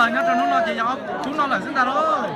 Nyob rau hnub no ces yog khub no lawm xwb ntag lauj.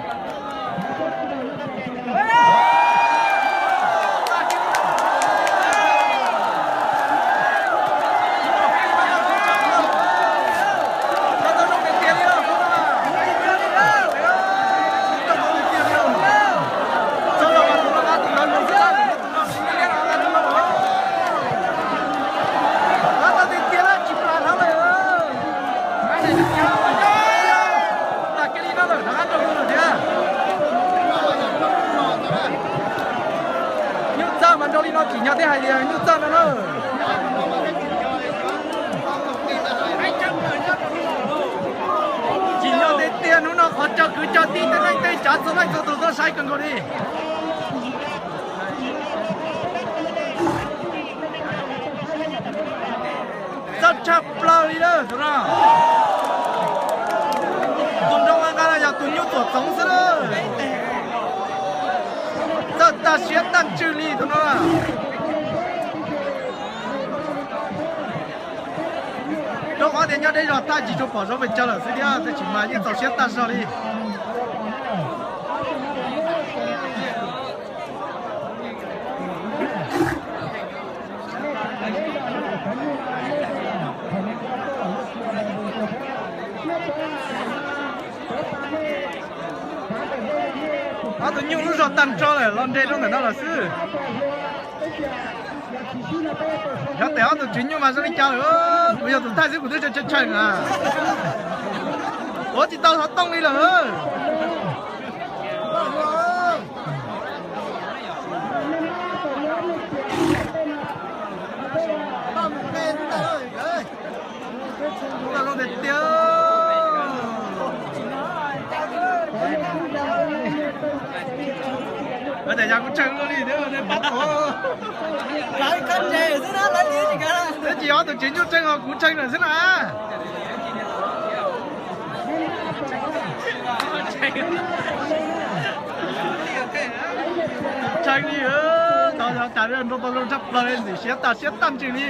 Nyuj txawj mas nrau li no tsim nyog thiab hais tias nyuj txawj no na. Tsim nyog tiag tiag hnub no qhov chaw kwv cov tij tej neej tej tsav txhua leej txhua tus tuaj saib kawg nkaus li. Txawj tshaj plaws li lawm tus no. Tus nrog nqa no yog tus nyuj tuam txoov xwb lawm. Txawj tag siab tag ntsws li tus no. Rau qhov tias nyob deb zog thaj tsis tshua pom zoo pes tsawg lawm xwb thiab, tab sis mas yeej txaus siab tag zog li. Ob tug nyuj lub zog tag nrho lawm los nres rau ntawm no lawm xwb. Yog tes ob tug tswv nyuj mas zoo li cas lawm, kuv yog tus thaij xwb kuv twb tshee tshee na. Ua tsis tau xov tooj li lawm. Tiag tiag. Tes yog kuv tshee luaj li thiab nej pab tau. Tab sis ob tug tswv nyuj tshee os kuv tshee lawm xwb na. Tshee li, tau yog cas nrau tau zoo tshaj plaws li, ntxim siab tag siab tag ntsws li.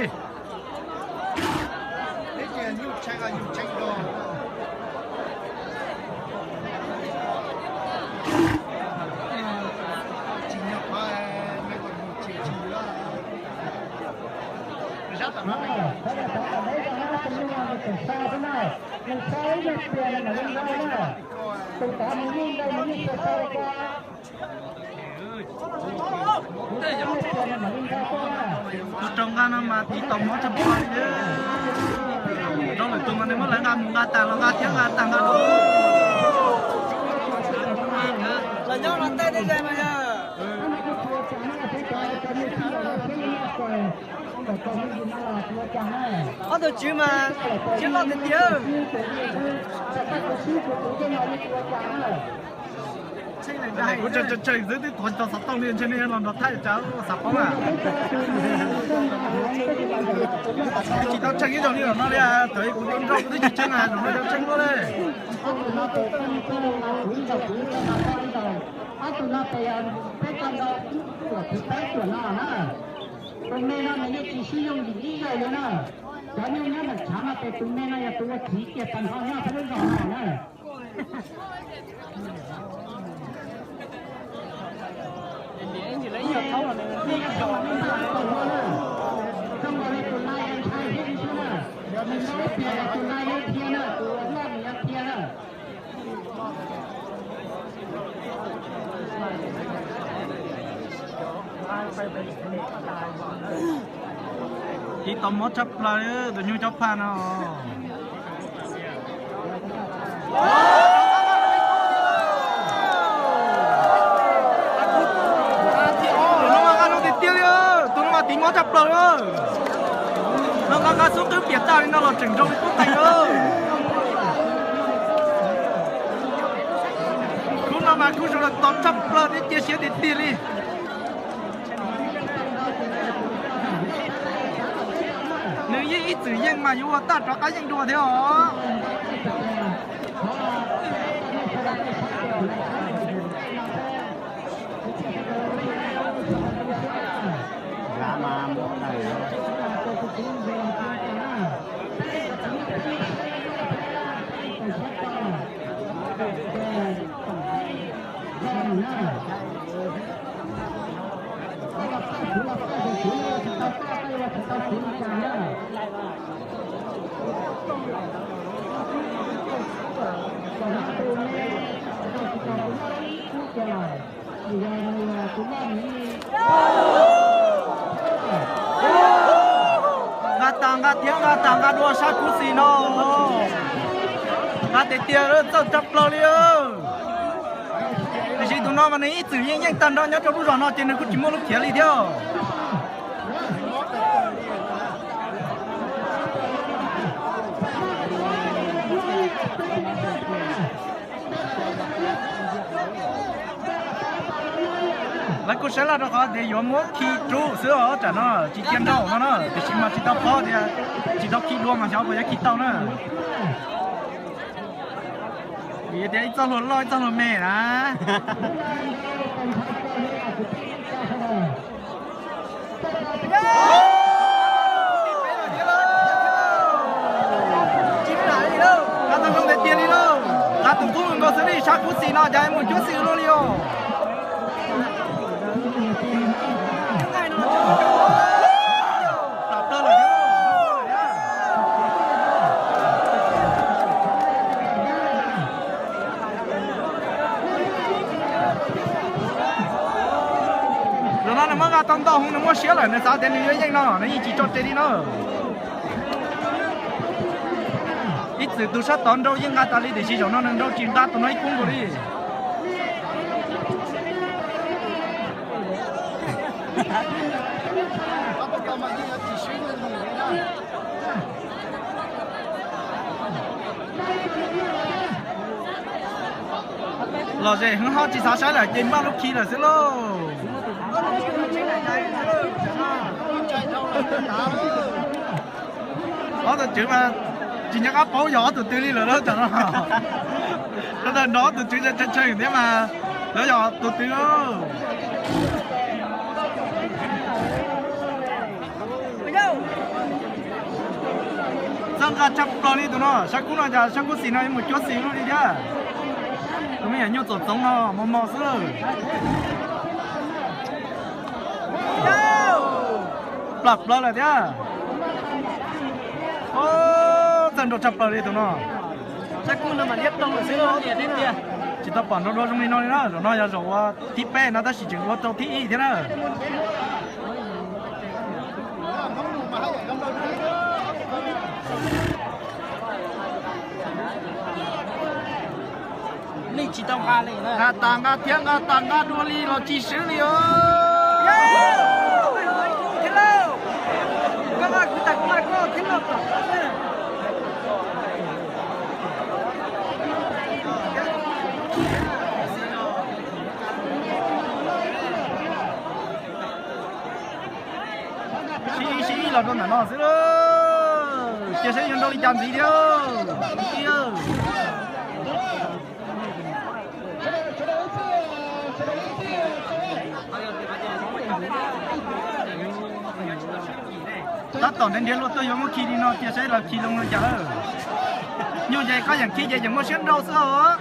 Tus rau nqa no mas tiv tau mob tshaj plaws li. Rau lwm tus mas nws muab lawv nqa mus nqa tas los nqa thiab nqa tas nqa los. Ob tug tswv mas siab loj tiag tiag. Kuv tshee tshee xwb twb tuav tau xov tooj li ntshe nej los nrog thaij tsav xav paub na. Twb tsis tau tshee ib zaug li los no li, thaum kuv nrau nrau kuv twb tsis tshee na, zaum no tshee luaj li. Ob tug no tes peb tug no tes peb tug no, tus peb tuam no na. Tus me no nws yeej tsis sib yooj yim ib zaug li na. Cov nyuj nyob ntawm tshav no tes tus me no yog tus ua chiv kiag tag nrho nyob peb lub zos no na. Zoo nkaus li tus laj ntshai thiab li xwb na. Nws nrau tias yog tus laj yuav dhia na, tus loj nws yuav dhia na. Tiv tau mob tshaj plaws li tus nyuj cob phaj no. Tus no mas nqa zoo tiag tiag li, tus no mas tiv mob tshaj plaws li. No nqa nqa xub qwb piam tag li no los tseem nrau li qub qees lawm. Khub no mas khub sawv daws tos tshaj plaws thiab cia siab tiag tiag li. Nws yeej ib txwm yeej mas yuav ua tag rov qab yeej dua thiab os. Nqa tas nqa thiab nqa tas nqa dua sab kub xis no. Nqa tiag tiag txawj tshaj plaws li. Tiam sis tus no mas nws ib txwm yeej yeej tag nrho nyob rau lub zos no ces nws kuj tsis muaj lub khiav li thiab. Lawv kuj saib laj rau qhov tias yuav muab khi rub xwb os, tsam no tsis cia nraum no na, tiam sis mas tsis tau paub tias tsis tau khi dua mas xyov puas yuav khi tau na. Vim tias ib txoj hlua loj ib txoj hlua me na. Nqa tau zoo tiag tiag li lauj. Nqa tus qub nkaus xwb li, sab kub xis no cas mus cuab xis luaj li os. Zaum no nws muab nqa tau ntau hov, nws muaj siab lawm, nws xav tias nws yuav yeej no nws yeej tsis tso tseg li no. Ib txwm tus sab tod nrau yeej nqa tas li tiam sis zaum no nws nrau tsis nqa tus no ib kub nkaus li. Lom zem heev ho tsis xav saib lawm ces npaj lub khi lawm xwb lauj. Ob tug tswv mas tsis nco qab paub yog ob tug twg li lawm tam no. Lawv tawm nrog ob tug tswv tshee tshee thiab mas lawv yog tus twg. Txawj nqa tshaj plaws li tus no, sab kub no cas sab kub xis no yuav mus cuab xis luaj li thiab. Tus me nyuam nyuj txom txoov no mos mos xwb. Plam plaws lawm thiab. Txawj nrau tshaj plaws li tus no. Tsis tau pom nrau dua zoo li no li na, zaum no yog zaum ua thib peb no tab sis tseem ua tau thib ib thiab na. Nqa tas nqa thiab nqa tas nqa dua li los tsis swb li os. Sib ib sib ib los rau ntawm no xwb lauj. Cia saib yuav nrau li cas ntxiv thiab. Tab tom nrhiav nrhiav luaj tuaj yuav muab khi li no cia saib lawv khi zoo li cas lawm. Nyuj ces koj yeem khi ces yeem muaj siab nrau xwb os.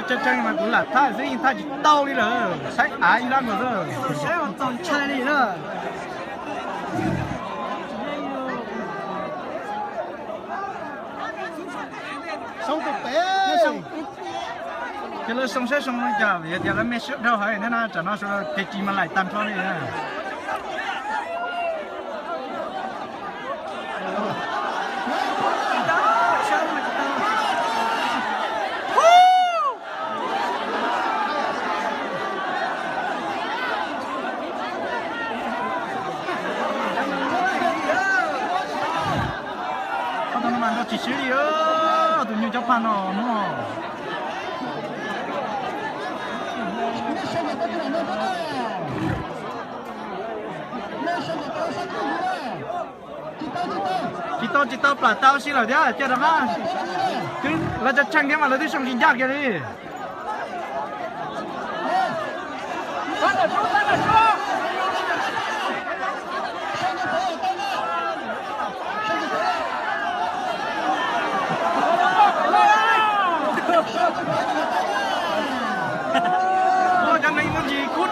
Tshee tshee mas kuv lam thaj xwb yeej thaj tsis tau li lawm, saib av ib lab nkaus xwb. Saib txaus ntshai li na. Ces lawv soo saib soo li cas vim tias lawv me siab dhau heev thiab na, tsam no sawv daws kev ris mas laim tag nrho li na. Ob tug no mas nrau tsis swb li, ob tug nyuj cob phaj no hnub no. Tsis tau tsis tau, plam tau si lawm thiab cia rov qab. Twb lawv tshee tshee thiab mas lawv twb soo tsis ncaj kiag li.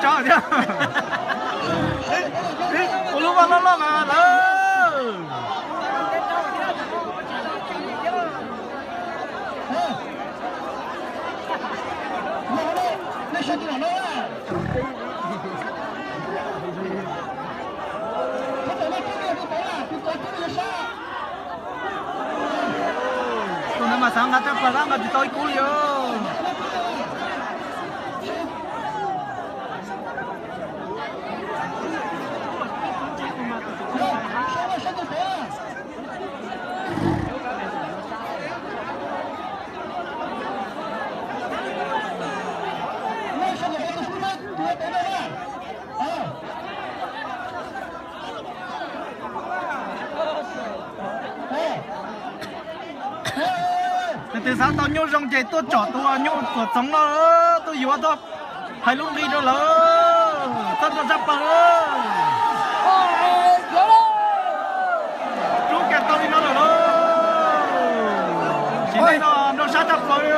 Tso thiab. Ua lub vaj loj loj mas lawm. Tus no mas xav nqa raj plaws tab nqa tsis tau ib kub li os. Tus twg xav tau nyuj zoo ces tuaj tsom tus nyuj tuam txoov no, tuaj yuav tuaj hais lub nqi rau lawm, txhob nrau sab plaws. Rub kiag tau li no lawm lauj. Sim neej no nrau sab tshaj plaws li.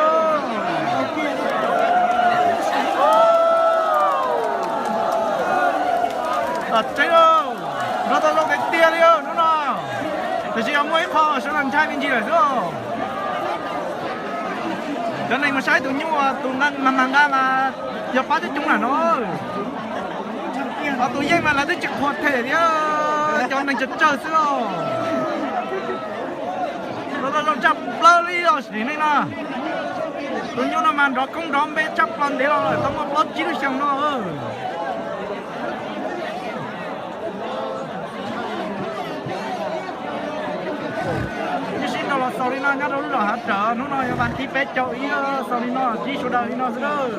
Tseeb lauj, nrau tau zoo tiag tiag li hnub no. Tiam sis yog muaj ib qho sawv daws ntshai me ntsis lawm xwb. Cov neeg mus saib tus nyuj tus nqa mas nqa mas yog pab coob coob na no. Ho tus yeej mas lawv twb tsis qhuas them thiab, cov neeg tsawg tsawg xwb os. Nrau tau zoo tshaj plaws li os sim neej no. Tus nyuj no mas nrov koob nrov npe tshaj plaws ntev los lawm, tau muaj plaub tsib lub xyoo no. Ib sij nrau los xaus li no nyob rau lub zos Hav Rawm, hnub no yog vas thib peb caug ib, xaus li no, ntsib sawv daws li no xwb lauj.